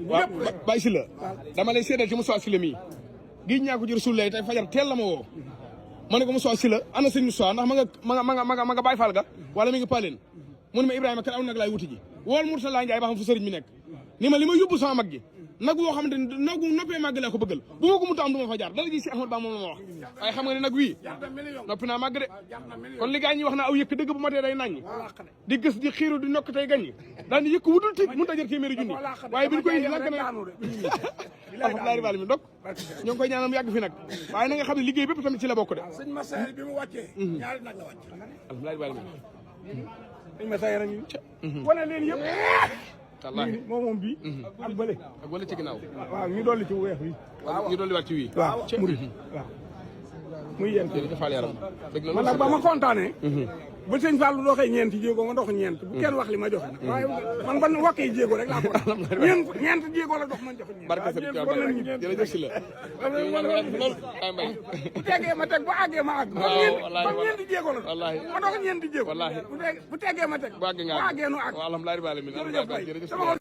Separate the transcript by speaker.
Speaker 1: waaw bàyyi si la dama lay seedal ci Moussa Sylla mii gi ñaa ko jër sullay tey fajar teel la ma woo ma ne ko Moussa Sylla ana sëñ Moussa ndax ma nga bàyyi faal ga wala mi ngi paleen mu ne ma Ibrahima kat aw nag laay wuti ji wool Mourtala Ndiaye ba xam fu sëriñ mi nekk ni ma li ma yóbbu sama mag gi nag woo xamante ne nagu noppee màgg laa ko bëggal bu ma ko mu ta am du ma fa jaar dala ji si Ahmad Ba moom la ma wax waaye xam nga ne nag wii noppi naa màgg de kon li gaañ ñi wax naa aw yëkk dëgg bu matee day naññ di gës di xiiru di nokk tey gaññi daal ni yëkk wudul ti mun ta jër téeméeri junni waaye bi ñu koy indi lank na alhamdulilah rabbil alamin donc ñoo ngi koy ñaanal mu yàgg fi nag waaye na nga xam ne liggéey bépp tamit ci la bokk de
Speaker 2: sëñ Massaer bi mu wàccee ñaari nag la wàcc
Speaker 1: alhamdulilah rabbil alamin
Speaker 2: sëñ Massaer a ngi wane leen yëpp
Speaker 1: wallaahi
Speaker 2: moom bii ak bële
Speaker 1: ci ginnaaw
Speaker 2: waaw ñu dolli ci weex wi
Speaker 1: ñu dolli waat ci wii
Speaker 2: waaw murid waaw muy yéen
Speaker 1: defal yaram
Speaker 2: man nag ba ma kontaanee ba sëñ Fallou doxee ñeenti jéego ma dox ñeent bu kenn wax li ma joxe nag waaye man ban wakkee jéego rek laa ko ñeent jéego la dox man joxe ñeent
Speaker 1: barke sëñ Tuubaa jërëjëf si la
Speaker 2: bu tegee ma teg bu àggee ma àgg ba ñeenti jéego la ma dox ñeenti jéego bu tegee ma teg bu àggee nu àgg
Speaker 1: alhamdulilah rabbil alamin